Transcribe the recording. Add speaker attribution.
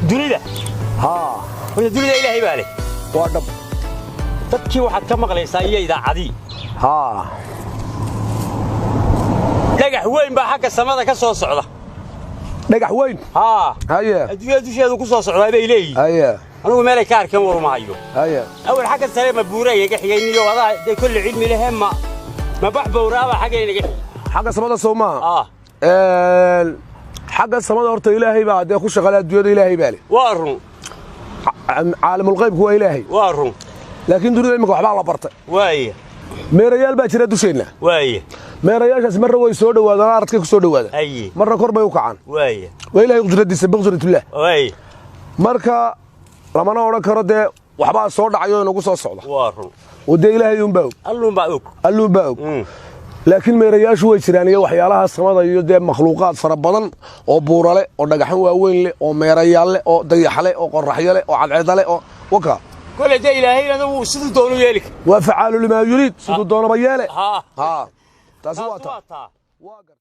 Speaker 1: Dunida.
Speaker 2: Haa.
Speaker 1: Horta dunida Ilaahay baa leh.
Speaker 2: Waa dhab.
Speaker 1: Dadkii waxaad ka maqlaysaa iyo idaacadii.
Speaker 2: Haa.
Speaker 1: Dhagax weyn baa xagga samada ka soo socda.
Speaker 2: Dhagax weyn?
Speaker 1: Haa.
Speaker 2: Haye.
Speaker 1: Adduunyada dusheedu ku soo socdaa bay leeyihiin.
Speaker 2: Haye.
Speaker 1: Anigu meelay ka arkeen waruma hayo.
Speaker 2: Haye.
Speaker 1: Awal xagga sare ma buura iga xigay niyo adaa dee kulli cilmi lehe ma bax bowraaba xagga inaga xigay.
Speaker 2: Xagga samada soo maaha?
Speaker 1: Ah.
Speaker 2: Xagga samada horta Ilaahay baa dee ku shaqale, adduunyada Ilaahay baa leh.
Speaker 1: Waa run.
Speaker 2: Caalamulqaybku waa Ilaahay.
Speaker 1: Waa run.
Speaker 2: Laakiin dunida imika waxbaa la bartay.
Speaker 1: Waaya.
Speaker 2: Meerayaal baa jira dusheenna.
Speaker 1: Waaya.
Speaker 2: Meerayaashaas marna way soo dhowaadaan, aradkay ku soo dhowaadaan.
Speaker 1: Haye.
Speaker 2: Marna kor bay u kacaan.
Speaker 1: Waaya.
Speaker 2: Waa Ilahay qudradiisa, biqudratullah.
Speaker 1: Waaya.
Speaker 2: Marka lamana odhan karo dee waxbaa soo dhacayo inagu soo socda.
Speaker 1: Waa run.
Speaker 2: Oo dee Ilaahay unbaa og.
Speaker 1: Alluunbaa og.
Speaker 2: Alluunbaa og, laakiin meerayaashu way jiraan iyo waxyaalaha samada iyo dee makhluuqaad fara badan oo buurale oo dhagaxan waaweyn leh oo meerayaal leh oo dayaxle oo qoraxyo leh oo cadceeda leh oo waka.
Speaker 1: Kole dee Ilaahayna wuu siduu doonu yeeli kara.
Speaker 2: Waa facaalu limaa yuriid, siduu doonaba yeele.
Speaker 1: Haa.
Speaker 2: Haa, taasi waa
Speaker 1: taas
Speaker 2: taa.
Speaker 1: waa taa.
Speaker 2: Waa gar.